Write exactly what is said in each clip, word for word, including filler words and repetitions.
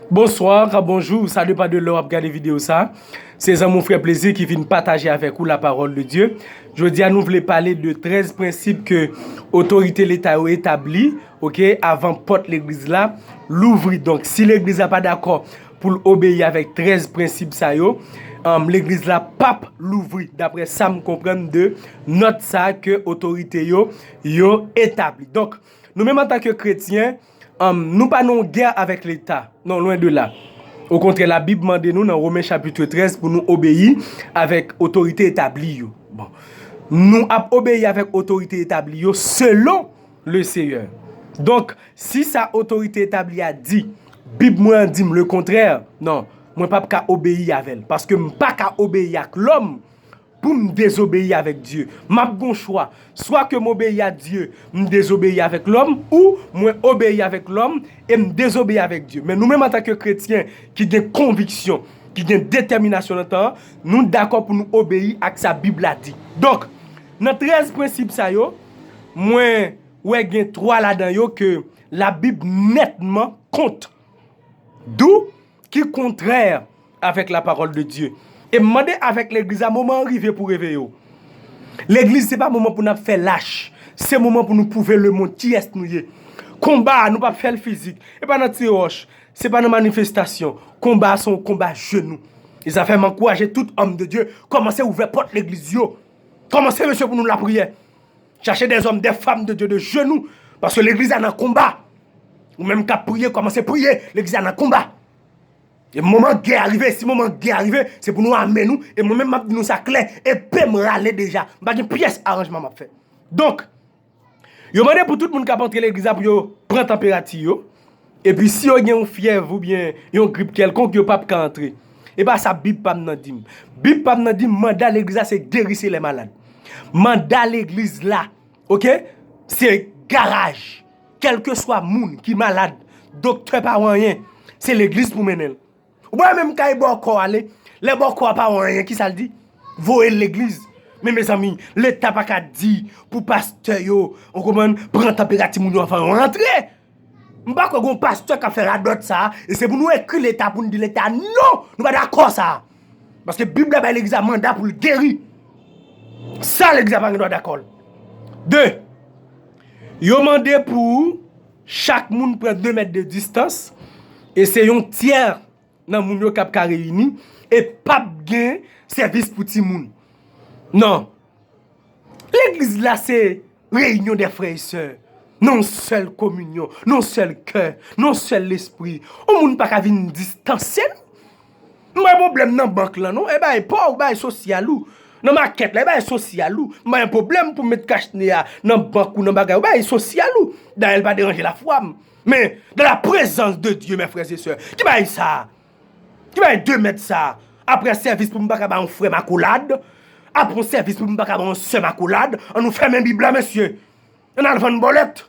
Bonsoir, bonjou, sa depann de lè w ap gade videyo sa. Se zanmi w frè Plezi ki vin pataje avèk ou la parole de Dieu. Jodi a nou vle pale de trèz prensip ke otorite leta yo etabli, oke, avan pòt legliz la louvri. Donk, si legliz la pa dakò pou l obeyi avèk trèz prensip sa yo, um, legliz la p ap louvri, daprè sa m konprann de nòt sa ke otorite yo, yo etabli. Donk, nou menm antanke kretyen, um, nou pa nan yon gè avèk leta. Non, lwen de la. Okontrè, Labib mande nou nan Women chapit trèz pou nou obeyi avèk otorite etabli yo. Bon. Nou ap obeyi avèk otorite etabli yo selon le Seyè. Donk, si sa otorite etabli a di, Bib mwen an di m le kontrè, non, mwen p ap ka obeyi avè l. Paske m pa ka obeyi ak lòm pou m dezobeyi avèk Dye. M ap gon chwa. Swa ke m obeyi a Dye, m dezobeyi avèk lòm, ou mwen obeyi avèk lòm e m dezobeyi avèk Dye. Men nou menm antanke kretyen ki gen konviksyon, ki gen detèminasyon nan tan an, nou dakò pou nou obeyi ak sa Bib la di. Donk, nan trèz prensip sa yo, mwen wè gen twa ladan yo ke Labib nètman kont. Dou ki kontrè avèk la parole de Dieu. E m mande avèk legliz la, moman an rive pou reveye w. Legliz, se pa moman pou n ap fè lach. Se moman pou nou pwouve lemonn kiyès nou ye. Konba a, nou p ap fè l fizik. E pa nan tire wòch. Se pa nan manifestasyon. Konba a se yon konba jenou. E sa fè m ankouraje tout homme de Dieu, kòmanse ouvè pòt legliz yo. Kòmanse, mesye, pou nou lapriyè. Chache des hommes, des femmes de Dieu de jenou. Paske legliz la nan konba. Ou menm k ap priye, kòmanse priye. Legliz la nan konba. E moman gè a rive, si moman gè a rive, se pou nou ame nou. E mwen menm, m ap di nou sa klè. Epe m rale deja. M pa gen pyès aranjman m ap fè. Donk, yo mande pou tout moun k ap antre legliz la pou yo pran tanperati yo. Epi si yo gen yon fyèv oubyen yon grip kèlkonk, yo p ap ka antre. E pa sa Bib pa m nan di m. Bib pa m nan di m manda legliz la se guérir les malades. Manda legliz la, oke, se garaj. Kèlkeswa moun ki malad, doktè pa wè anyen, se legliz pou mennen l. Ou pa wè menm kay bòkò a, lè, lè bòkò a pa wè anyen, kisa l di? Voye l legliz. Men mezanmi, leta pa ka di pou pastè yo, ou konprann, pran tanperati moun yo anvan yo rantre. M pa kwè gon pastè k ap fè radòt sa a, e se pou nou ekri leta pou n di leta non, nou pa dakò sa a. Paske Bib la bay legliz la manda pou l geri. Sa legliz la pa gen dwa dakò l. De, yo mande pou chak moun pran de mèt de distans, e se yon tyè nan moun yo k ap ka reyini, e p ap gen sèvis pou timoun. Non. Legliz la se reyinyon dè frè e sè. Nan yon sèl kominyon, nan yon sèl kè, nan yon sèl lespri. Yon moun pa ka vin distanse nou. M pa gen pwoblèm nan bank lan, non. E bagay pa w, bagay sosyal ou. Nan makèt la, e bagay sosyal ou. M pa gen pwoblèm pou m met kach ne a nan bank ou, nan bagay ou, bagay sosyal ou. Dayè, l pa deranje lafwa m. Men, dans la présence de Dieu, mes frères et sœurs, ki bagay sa a? Ki bagay de mèt sa a? Apre sèvis pou m pa ka ba yon frè m akolad, apre yon sèvis pou m pa ka ba yon sè m akolad, ann nou fèmen Bib la, mesye. Ann al vann bòlèt.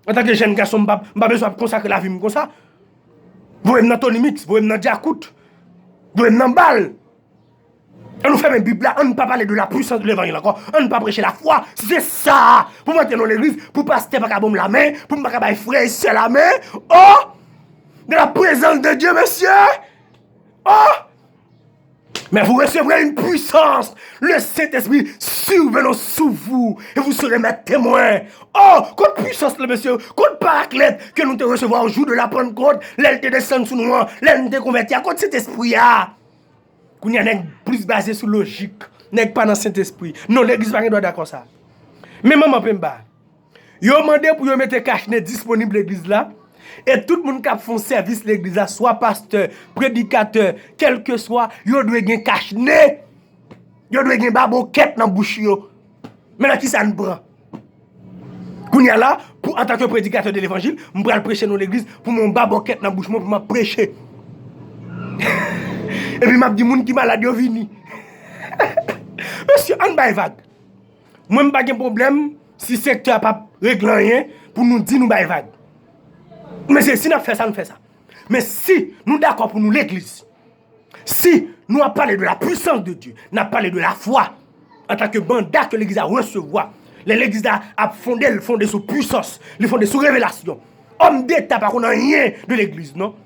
Antanke jèn gason, m pa, m pa bezwen ap konsakre lavi m konsa. Voye m nan Tony Mix, voye m nan Djakout, voye m nan bal. Ann nou fèmen Bib la, ann pa pale de la puissance de l'évangile ankò, ann pa preche lafwa. Si se sa pou m antre nan legliz, pou pastè pa ka ban m lamen, pou m pa ka bay frè e sè lamen, oh! Dans la présence de Dieu, mesye! Oh! Mais vous recevrez une puissance, le Saint-Esprit survenant sur vous, et vous serez mes témoins. Oh, kot pwisans la, mesye, kot paraklèt ke nou te resevwa o jou de la Pannkòt, lè l te desann sou nou an, lè nou te konvèti a, kot Sentespri a? Kounye a, nèg plis baze sou lojik, nèg pa nan Sentespri. Non, legliz pa gen dwa dakò sa. Men manman penba, yo mande pou yo mete kach ne disponib legliz la, e tout moun k ap fè yon sèvis legliz la, swa pastè, predikatè, kèlkeswa, yo dwe gen kach ne. Yo dwe gen babokèt nan bouch yo. Men nan kisa n pran? Kounye a la, pou, antanke predikatè de levanjil, m pral preche nan legliz pou m yon babokèt nan bouch mwen pou m ap preche. Epi m ap di moun ki malad yo vini. Mesye, ann bay vag. Mwen, m pa gen pwoblèm si sektè a p ap regle anyen pou nou di nou bay vag. Men se si n ap fè sa, nou fè sa. Men si nou dakò pou nou legliz, si nou ap pale de la puissance de Dieu, n ap pale de lafwa antanke manda ke legliz la resevwa. Lè legliz la ap fonde, l fonde sou pwisans, li fonde sou revelasyon. Òm deta pa konn anyen de legliz, non.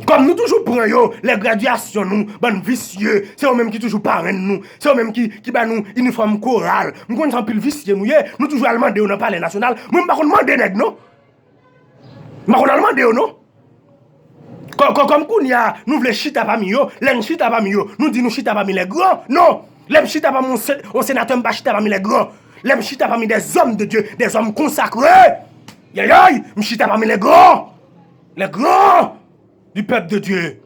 Kòm nou toujou pran yo, lè gradyasyon nou, bann visye, se yo menm ki toujou parenn nou, se yo menm ki, ki ba nou inifòm koral. M konn se anpil visye nou ye, nou toujou al mande yo nan Palè Nasyonal. Mwen, m pa konn mande nèg, non. M pa konn al mande yo, non. Kò-, kò-, kòm kounye a, nou vle chita pami yo, lè n chita pami yo, nou di nou chita pami les grands. Non! Lè m chita pami yon se-, yon senatè, m pa chita pami les grands. Lè m chita pami des hommes de Dieu, des hommes consacrés, yayay, m chita pami les grands. Les grands du peuple de Dieu.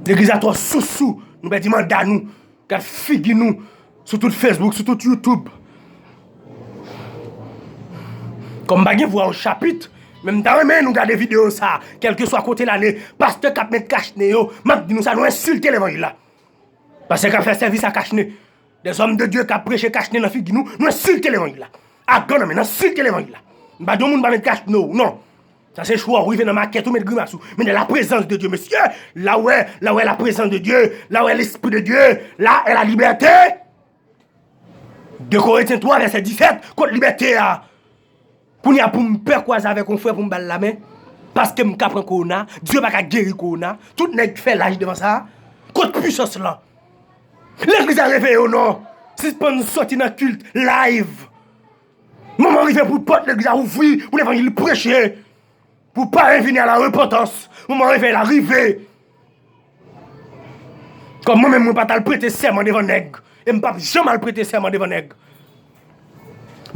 Legliz la twò sousou, nou pèdi manda nou. Gad figi nou sou tout Facebook, sou tout YouTube. Kòm m pa gen vwa o chapit, men m ta renmen nou gade videyo sa, kèlkeswa kote l ale, pastè k ap met kachne yo, m ap di nou sa, nou ensilte levanjil la. Pastè k ap fè sèvis a kachne, des hommes de Dieu k ap preche kachne nan figi nou, nou ensilte levanjil la. Agan nan men, nou ensilte levanjil la. M pa di yon moun pa met kachne w, non. Sa se chwa w rive nan makèt ou met grimas ou. Men de la présence de Dieu, mesye. La wè, la wè la présence de Dieu. La wè l'esprit de Dieu. La est la liberté. De Korentyen twa, vèsè disèt, kot libète a? Kounye a pou m pè kwaze avèk yon frè pou m ba l lamen, paske m ka pran kowona, Dye pa ka geri kowona, tout nèg fè laj devan sa, kot pwisans lan? Legliz la reveye w non, sispann sòti nan kilt live. Moman rive pou pòt legliz la ouvri, pou levanjil preche, pou paren vini a la repantans. Moman revèy la rive. Kòm mwen menm, mwen pa t al prete sèman devan nèg. E m p ap janm al prete sèman devan nèg.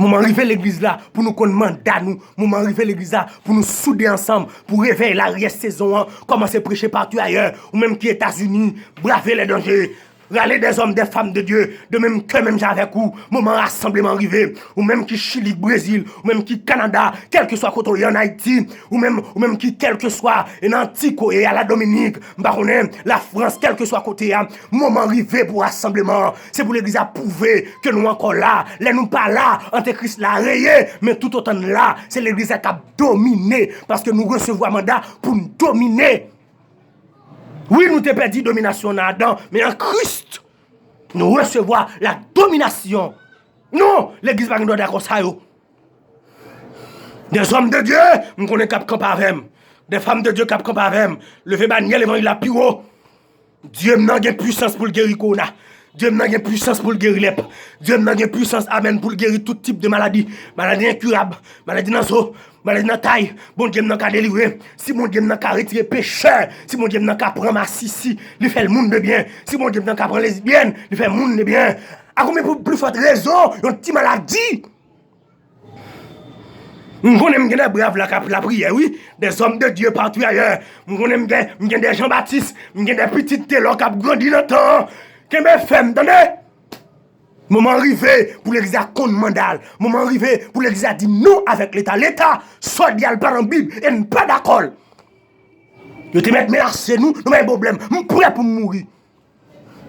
Moman rive legliz la pou nou konn manda nou. Moman rive legliz la pou nou soude ansanm, pou revèy la, rès sezon an, kòmanse preche partou ayè. Ou menm ki Etazini, brave les dangers. Rale des hommes, des femmes de Dieu, de menm kè, menm jan avèk ou. Moman rasanbleman rive. Ou menm ki Chili, Brezil, ou menm ki Kanada, kèlkeswa kote w ye ann Ayiti, ou menm, ou menm ki kèlkeswa e nan Antiko e a la Dominik, m pa konnen, Lafrans, kèlkeswa kote a, moman rive pou rasanbleman an. Se pou legliz la pwouve ke nou ankò la. Lè nou pa la, antikris la reye, men toutotan n la, se legliz la k ap domine, paske nou resevwa manda pou n domine. Wi, nou te pèdi dominasyon nan Adan, men an Kris, nou resevwa la dominasyon. Non, legliz pa gen dwa dakò sa yo. Des hommes de Dieu, m konnen k ap kanpe avè m. Des femmes de Dieu k ap kanpe avè m. Leve banyè levanjil la pi wo. Dye m nan gen pwisans pou l geri kowona. Dye m nan gen pwisans pou l geri lèp. Dye m nan gen pwisans, amèn, pou l geri tout tip de maladi. Maladi enkirab, maladi nan zo, maladi nan tay. Bondye m nan ka delivre. Si Bondye m nan ka retire pechè, si Bondye m nan ka pran masisi, li fè l moun de byen. Si Bondye m nan ka pran lesbyèn, li fè moun de byen. A konbyen pou pli fòt rezon yon ti maladi? M konnen m gen de brav la k ap lapriyè, wi. Des hommes de Dieu partout ailleurs. M konnen m gen, m gen de Jean Baptiste, m gen de pitit Telò k ap grandi nan tan an. Kenbe fèm, tande! Moman rive pou legliz la konn manda l. Moman rive pou legliz la di non avèk Leta. Leta, sa w di a l pa nan Bib e n pa dakò l. Yo te mèt menase nou, nou pa gen pwoblèm. M prè pou m mouri.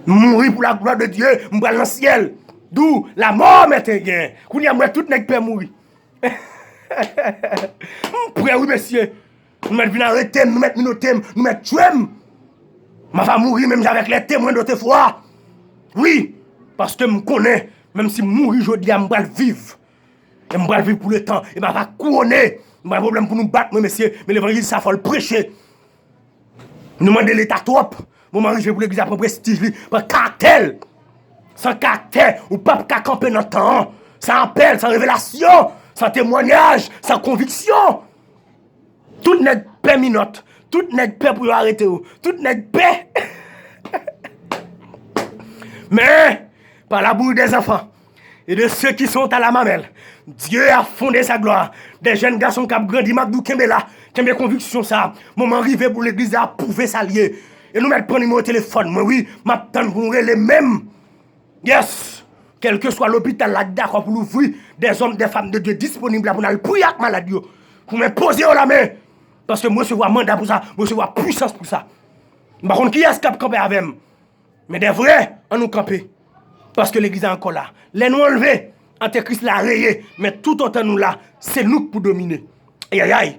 M mouri pou la glwa de Dye, m pral nan syèl. Dou, la mort m'est égal. Kounye a, m wè tout nèg pè mouri. M prè, wi, mesye. Nou mèt vin arete m, nou mèt minote m, nou mèt tchwe m. M ava mouri menm jan avèk les témoins d'autrefois. Wi, paske m konnen, menm si m mouri jodi a, m pral viv. E m pral viv pou letan. E m ava kouwone. M pa gen pwoblèm pou nou bat mwen, mesye. Men levanjil sa, fò l preche. Nou mande Leta twòp. Moman rive pou legliz la pran prestij li, pran karaktè l. San karaktè, ou p ap ka kanpe nan tan an. San apèl, san revelasyon, san temwayaj, san konviksyon. Tout nèg pè minòt. Tout nèg pè pou yo arete yo. Tout nèg pè. Men, pa la bouille des enfants et de ceux qui sont à la mamelle, Dieu a fondé sa gloire. De jèn gason k ap grandi, m ap di w kenbe la, kenbe konviksyon sa. Moman rive pou legliz la pwouve sa l ye. E nou mèt pran nimewo telefòn mwen, wi, m ap tann pou nou rele menm. Yes! Kèlkeswa lopital la dakò pou louvri, des hommes, des femmes de Dieu disponib la pou n al priye ak malad yo. Pou m enpoze yo lamen. Paske m resevwa manda pou sa, m resevwa pwisans pou sa. M pa konn kiyès k ap kanpe avè m. Men de vrè, ann nou kanpe. Paske legliz la ankò la. Lè nou anlve, antikris la reye. Men toutotan nou la, se nou k pou domine. Ayayay.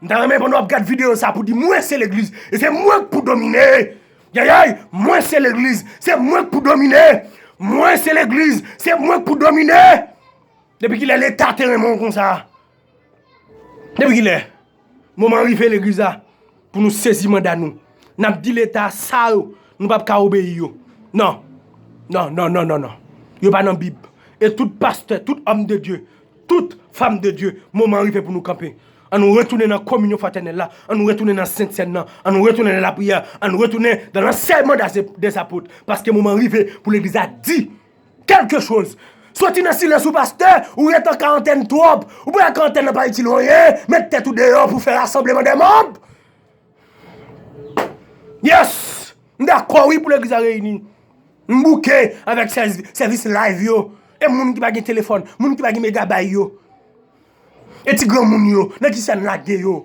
M ta renmen pandan w ap gad videyo sa pou di, mwen se legliz, e se mwen k pou domine. Yayay, mwen se legliz, se mwen k pou domine. Mwen se legliz, se mwen k pou domine. Depi kilè Leta te renmen w konsa? Depi kilè? Moman rive legliz la. pou nou sezi manda nou. N ap di Leta sa yo, nou p ap ka obeyi yo. Non. Non, non, non, non, non. Yo pa nan Bib. E tout pastè, tout homme de Dieu, tout femme de Dieu, moman an rive pou nou kanpe. An nou retounen nan kominyon fratènèl la, an nou retounen nan Sent Sèn nan, an nou retounen nan lapriyè, an nou retounen dans l'enseignement des, des apôtres, paske moman an rive pou legliz la di kèlke choz. Soti nan silans ou pastè, ou ret an karantèn twòp, ou pa karantèn nan pa itil anyen, met tèt ou deyò pou fè rasanbleman dè manb. Yes! M dakò wi pou legliz la reyini. M bouke avèk sèvis, sèvis live yo. E moun ki pa gen telefòn, moun ki pa gen megabay yo. E ti granmoun yo, nan ki sa n lage yo?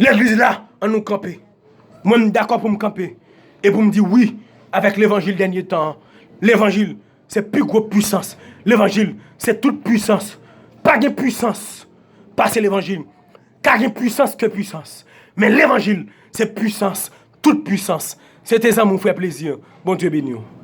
Legliz la, an nou kanpe. Mwen m dakò pou m kanpe. E pou m di wi avèk levanjil dènye tan an. Levanjil se pi gwo pwisans. Levanjil se tout pwisans. Pa gen pwisans pase levanjil. Ka gen pwisans ke pwisans. Men levanjil se pwisans, tout pwisans. Se te zanmi w frè Plezi. Bondye beni w.